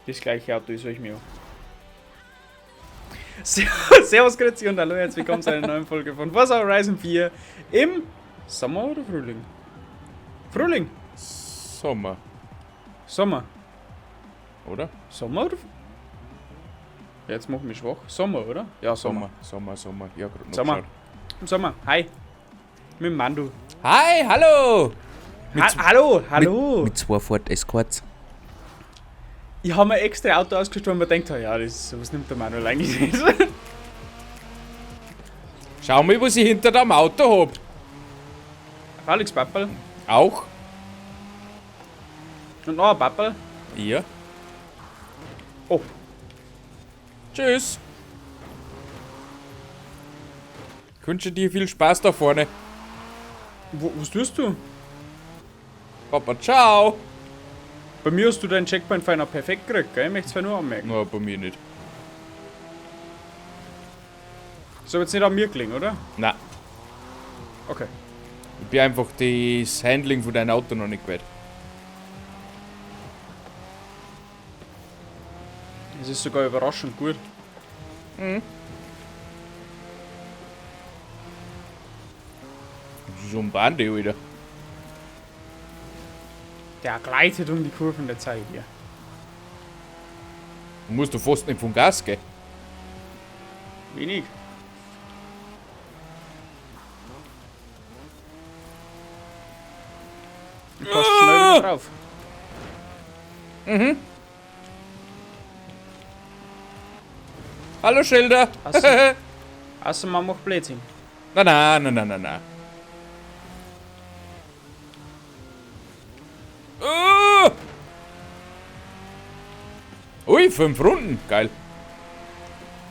Das gleiche Auto ist euch mir. Servus, grüezi und hallo, herzlich willkommen zu einer neuen Folge von Forza Horizon 4 im Sommer oder Frühling? Frühling! Sommer. Sommer. Oder? Sommer oder? Ja, jetzt mach ich mich schwach. Sommer, oder? Ja, Sommer. Sommer, Sommer, Sommer. Ja, grad noch Sommer. geschaut. Im Sommer. Hi. Mit dem Mandu. Hi, hallo! Hallo, hallo! Mit zwei Ford Escorts. Ich habe mir extra Auto ausgesucht, weil man denkt, ja, das, was nimmt der Manuel eigentlich nicht? Schau mal, was ich hinter dem Auto hab. Alex Pappel. Auch? Und noch ein Pappel. Ja. Oh. Tschüss. Ich wünsche dir viel Spaß da vorne. Was tust du? Papa, ciao. Bei mir hast du deinen Checkpoint feiner perfekt gekriegt, gell? Ich möchte es nur anmerken. Na, bei mir nicht. Das hat jetzt nicht an mir gelegen, oder? Nein. Okay. Ich bin einfach das Handling von deinem Auto noch nicht gewöhnt. Es ist sogar überraschend gut. Mhm. Das ist so ein Bande, Alter. Der gleitet um die Kurven der Zeit hier. Du musst doch fast nicht vom Gas gehen. Wenig. Du passt schnell wieder drauf. Mhm. Hallo Schilder. Außer man macht Blödsinn. Na na na na na na. Oh! Ui, 5 Runden. Geil.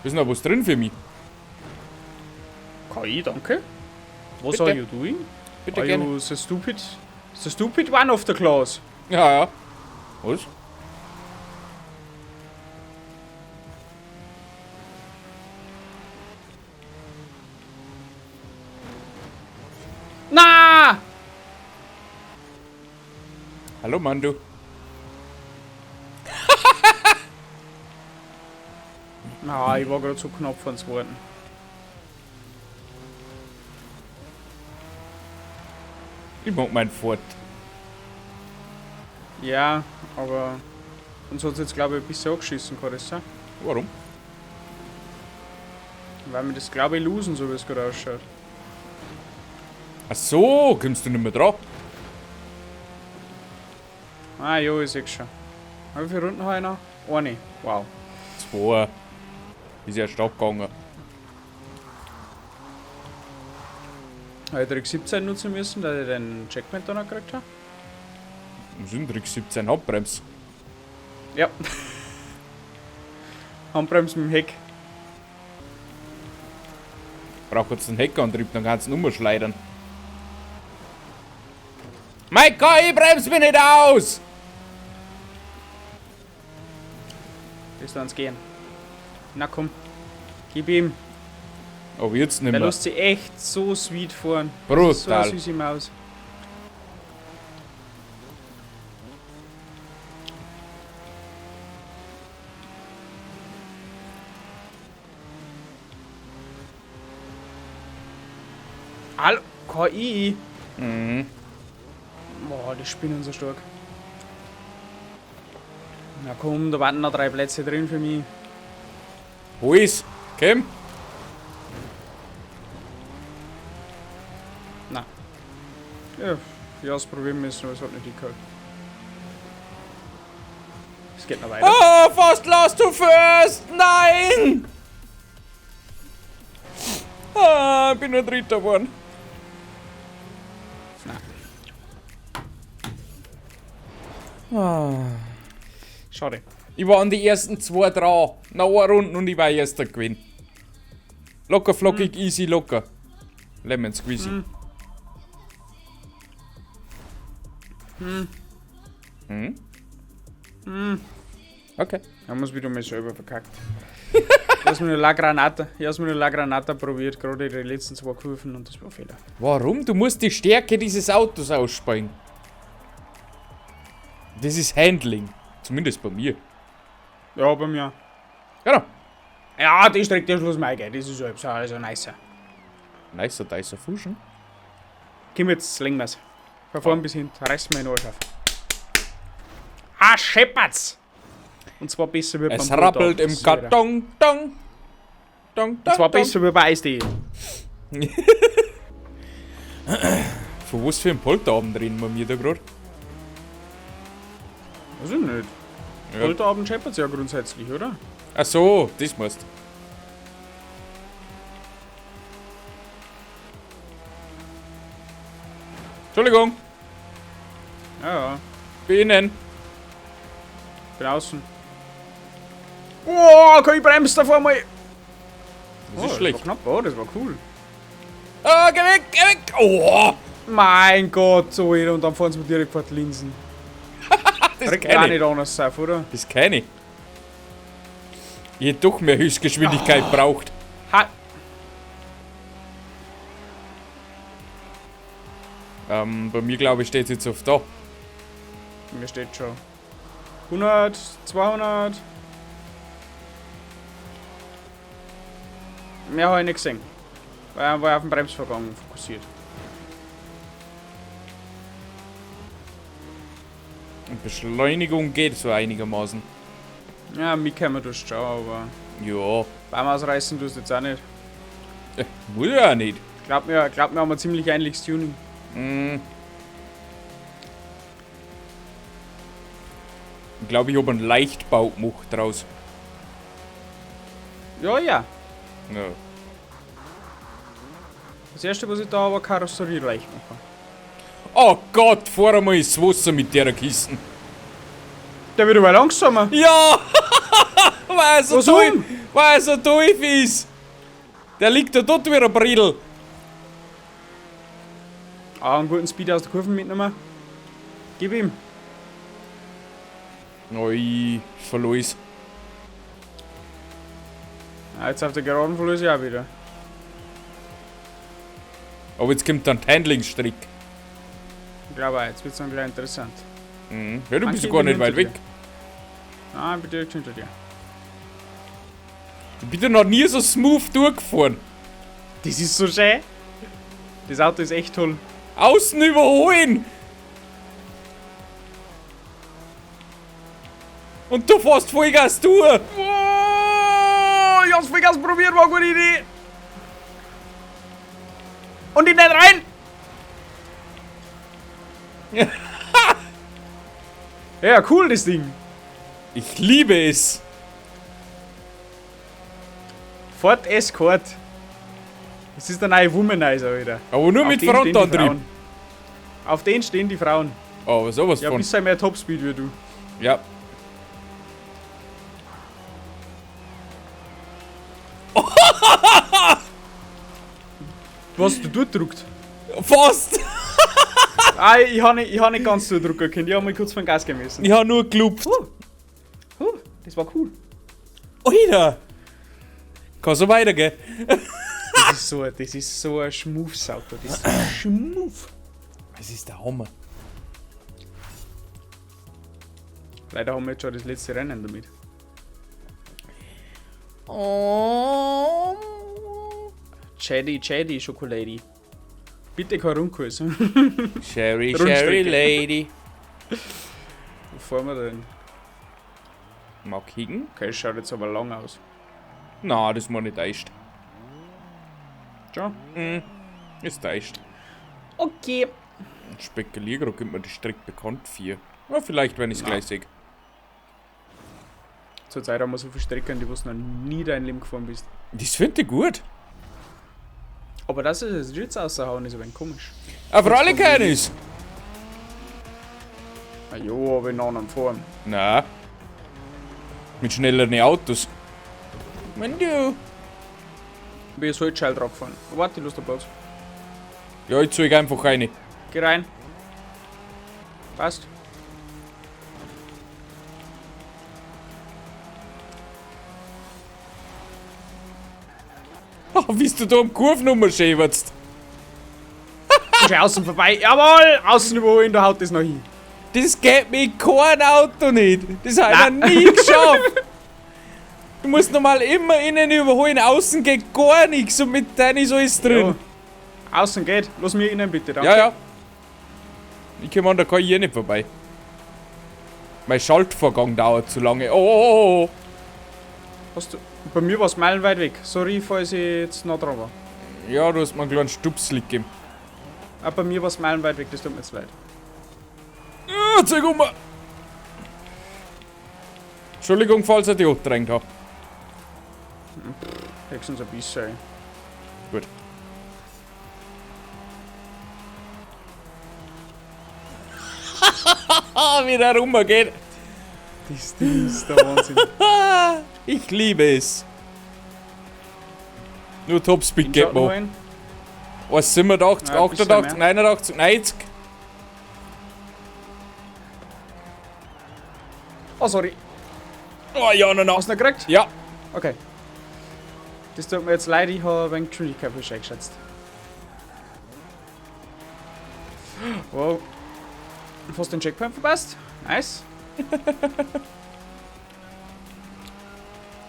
Ist noch was drin für mich? KI, danke. Was Bitte. are you doing? Bitte are gerne. you the stupid one of the class? Ja, ja. Was? Na! Hallo Mandu. Na, ich war gerade so knapp von zweiten. Ich mag meinen Ford. Ja, aber uns hat's jetzt, glaube ich, ein bisschen angeschissen, kann das sein? Warum? Weil wir das, glaube ich, losen, so wie es gerade ausschaut. Ach so, kommst du nicht mehr dran? Ah, jo, ich seh's schon. Wie viele Runden habe ich noch? Eine. Wow. 2. Ist ja stark gegangen. Habe ich Trick 17 nutzen müssen, dass ich den Checkpoint da noch gekriegt habe? Was sind Trick 17? Handbremse. Ja. Handbremse mit dem Heck. Braucht jetzt einen Heckantrieb, dann kannst du ihn umschleudern. Mein Gott, ich bremse mich nicht aus! Lass uns gehen. Na komm. Gib ihm. Aber jetzt nicht Der mehr. lässt sich echt so sweet fahren. Brutal. So eine süße Maus. Hallo, KI. Mhm. Boah, die spinnen so stark. Na komm, da warten noch 3 Plätze drin für mich. Wo ist? Komm. Na. Ja, ich hab's probieren müssen, aber es hat nicht geklappt. Es geht noch weiter. Oh, fast last to first! Nein! Ah, bin nur Dritter geworden. Na. Ah. Schade. Ich war an die ersten 2 dran. Noch eine Runde und ich war Erster gewesen. Locker, flockig, easy, locker. Lemon squeezy. Hm? Okay. Ich hab mir's wieder mal selber verkackt. Ich hab's mir nur La Granata, ich hab's mir nur La Granata probiert, gerade die letzten 2 Kurven und das war ein Fehler. Warum? Du musst die Stärke dieses Autos ausspielen. Das ist Handling. Zumindest bei mir. Ja, bei mir. Genau. Ja, die Strecke, die Schluss mal geil. Das ist so, also nicer. Nicer, dicer Fusion. Komm jetzt, legen wir's. Von vorn bis hinten, reißen wir den Arsch auf. Ah, scheppert's! Und zwar besser wie beim Es rappelt Polterabend. im Karton, dong. Dong, Und zwar dong, besser wie bei Eis.de. dong. Von was für einem Polterabend reden wir mir da gerade? Weiß ich nicht. Ja. Polterabend scheppert's ja grundsätzlich, oder? Ach so, das musst. Entschuldigung, Ja, ja. bin innen. Bin außen. Oh, kann ich bremsen davor mal? Das oh, ist schlecht. Das war knapp, oh, das war cool. Ah, geh weg, geh weg! Oh, Mein Gott, so jeder und dann fahren sie mir direkt vor die Linsen. das Direkt kann auch ich. nicht anders sein, oder? Das kann ich. Ich hätte doch mehr Höchstgeschwindigkeit braucht. Ha! Bei mir glaube ich steht jetzt auf da. Mir steht schon. 100, 200. Mehr habe ich nicht gesehen. Weil er war auf den Bremsvorgang fokussiert. Und Beschleunigung geht so einigermaßen. Ja, mitkommen tust du schon, aber Ja, Baum ausreißen tust du jetzt auch nicht. muss ja auch nicht. Glaub mir, haben wir ziemlich ähnliches Tuning. Mm. Ich glaube, ich habe einen Leichtbau gemacht draus. Ja, ja. Ja. Das erste, was ich da habe, war Karosserie leicht machen. Oh Gott, fahr einmal ins Wasser mit der Kiste. Der wird aber langsamer. Ja! Weil er so Warum? tief, weil er so tief ist. Der liegt da dort wie ein Bridel. Ah, einen guten Speed aus der Kurve mitnehmen. Gib ihm. Oh, ich verlor. Ah, jetzt auf der Geraden verlor ich auch wieder. Aber jetzt kommt dann die Handlingstreck. Ich glaube auch, jetzt wird's dann gleich interessant. Mhm. Ja, du bist Manche ja gar nicht bin weit hinter weg. Ah, ich bin direkt hinter dir. Du bist ja noch nie so smooth durchgefahren. Das ist so schön. Das Auto ist echt toll. Außen überholen! Und du fährst Vollgas durch! Oh, ich hab's Vollgas probiert, war eine gute Idee. Und ich nicht rein! Ja, cool, das Ding. Ich liebe es! Ford Escort. Das ist der neue Womanizer wieder. Aber nur Auf mit den stehen die Frontantrieb. Frauen. Auf den stehen die Frauen. Aber sowas Ja, von. bisschen mehr Topspeed wie du. Ja. Was hast du durchdruckt? Fast! Ah, ich hab nicht ganz durchdrücken können. Ich hab mal kurz von Gas geben müssen. Ich hab nur gelupft. Das war cool. Alter! Kann so weitergehen. Das ist so ein Schmufsauto. Das ist ein Schmuf. Das ist der Hammer. Leider haben wir jetzt schon das letzte Rennen damit. Oh. Chaddy, Chaddy, Schokoladi. Bitte kein Rundkurs. Sherry, Rundstrecke. Sherry Lady. Wo fahren wir denn? Mal kicken. Okay, das schaut jetzt aber lang aus. Na, das war nicht echt. Ciao. Mhm. Ist echt. Okay. Spekulier gerade, kommt mir die Strecke bekannt für. Ja, vielleicht, wenn ich's gleich sehe. Zurzeit haben wir so viele Strecken, die du noch nie dein Leben gefahren bist. Das finde ich gut. Aber das ist jetzt jetzt raushauen, ist ein wenig komisch. Aber für alle keines. Ah jo, aber in einer anderen Form. Na. Mit schnelleren Autos. Wenn du. Bin ich so jetzt schnell drauf gefahren. Warte, ich lass den Platz. Ja, ich zeig einfach eine. Geh rein. Passt. Oh, wie du da um Kurvennummer schäberst. Schon außen vorbei. Jawohl! Außen überholen, da haut das noch hin. Das geht mit kein Auto nicht. Das hat er nie geschafft. musst normal immer innen überholen, außen geht gar nichts und mit deinem ist alles drin. Ja. Außen geht. Lass mir innen bitte, danke. Ja, ja. Ich komme an der KI nicht vorbei. Mein Schaltvorgang dauert zu lange. Oh, oh, oh. Hast du, bei mir war es meilenweit weg. Sorry, falls ich jetzt noch dran war. Ja, du hast mir einen kleinen Stupslick gegeben. Auch bei mir war es meilenweit weg, das tut mir jetzt leid. Zeig um! Entschuldigung, falls er die angedrängt hat. Höchstens ein bisschen. Gut. Wie der rumgeht. Das Ding ist der Wahnsinn. Ich liebe es. Nur Topspeed geht mal. 1,87, Ja, ein bisschen 88, 89, 90. Oh, sorry. Oh ja, nein, nein. Hast du noch gekriegt? Ja. Okay. Das tut mir jetzt leid, ich habe ein wenig Geschwindigkeit falsch eingeschätzt. Wow. Fast den Checkpoint verpasst. Nice.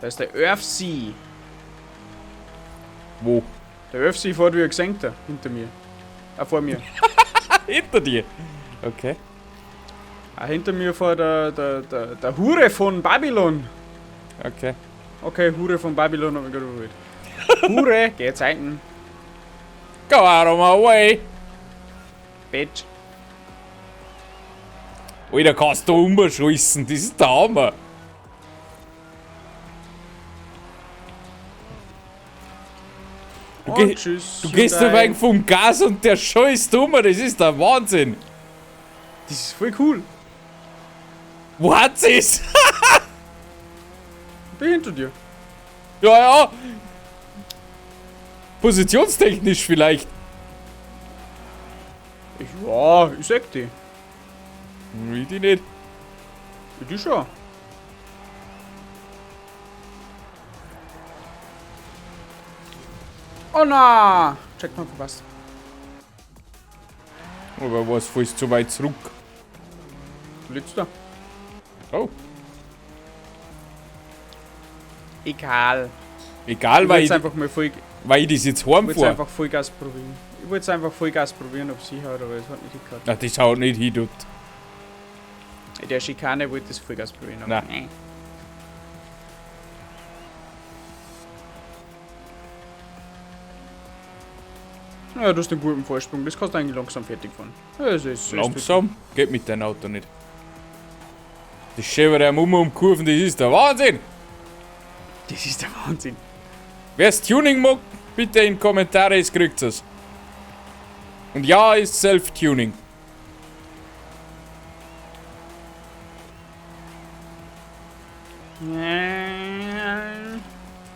Da ist der Earthsea. Wo? Der Earthsea fährt wie ein Gesenkter hinter mir. Ah, vor mir. Hinter dir? Okay. Ah, hinter mir fährt der Hure von Babylon. Okay. Okay, Hure von Babylon hab ich gerade überholt. Hure, geh jetzt ein. Go out of my way. Bitch. Alter, kannst du umschießen, das ist der Hammer. Du, Und tschüss. du gehst ein wenig vom Gas und der scheißt um, das ist der Wahnsinn. Das ist voll cool. Wo hat sie's? Ich bin hinter dir. Ja, ja. Positionstechnisch vielleicht. Ja, ich sag die. Ich die nicht. Ich die schon. Oh na! Checkpoint verpasst. Aber was fällst zu weit zurück? Letzter. Oh. Egal. Egal, Ich weil wollte ich, einfach mal voll, weil ich das jetzt ich wollte heimfahre. einfach Vollgas probieren. Ich wollte einfach Vollgas probieren, ob sie haut, aber es hat nicht hingehauen. Na, das haut nicht hin, dort. In der Schikane wollte das Vollgas probieren, aber Nein. nee. Ja, du hast einen guten Vorsprung, das kannst du eigentlich langsam fertig fahren. Ja, es ist Langsam geht mit deinem Auto nicht. Das Schäfer am um Kurven, das ist der Wahnsinn! Das ist der Wahnsinn. Wer's Tuning mag, bitte in Kommentare, es kriegt es. Und ja, ist Self-Tuning.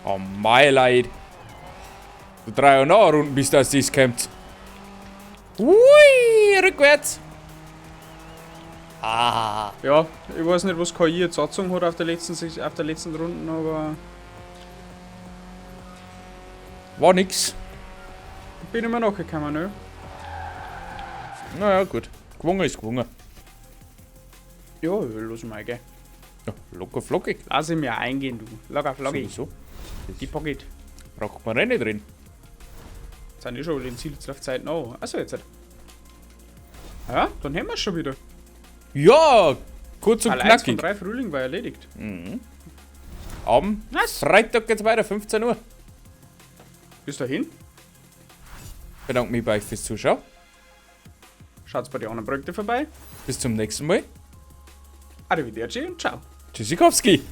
Oh, my leid. Du 3 und noch Runden, bis das kommt. Ui, rückwärts. Ah. Ja, ich weiß nicht, was KI jetzt angezogen hat auf der letzten Runde, aber War nix. bin immer nachgekommen, ne? Naja, gut. Gewonnen ist gewonnen. Ja, lass mal, gell. Ja, locker flockig. Lass ich mir eingehen, du. Locker flockig. Sowieso. Die Pocket. Braucht man eh nicht drin. Jetzt sind eh schon den Ziel auf Zeit noch. Achso, jetzt. Ja, dann haben wir es schon wieder. Ja, kurz und Teil 1 von knackig. 3 Frühling war erledigt. Mhm. Am Nice. Freitag geht's weiter, 15 Uhr. Bis dahin. Bedanke mich bei euch fürs Zuschauen. Schaut's bei den anderen Projekten vorbei. Bis zum nächsten Mal. Arrivederci und ciao. Tschüssikowski.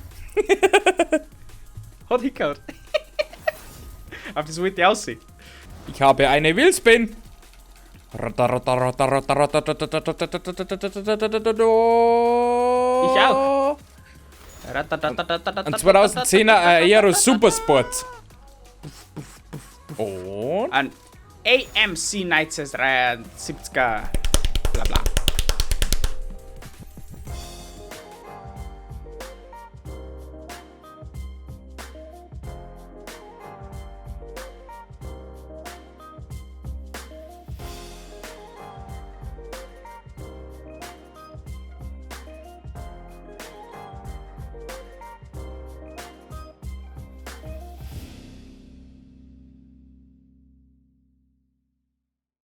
Hat hingehauen. Auf das wollte ich aussehen. Ich habe eine Wheelspin. Ich auch. Ein 2010er Aero Supersport. Und Ein AMC 1973er. Bla bla.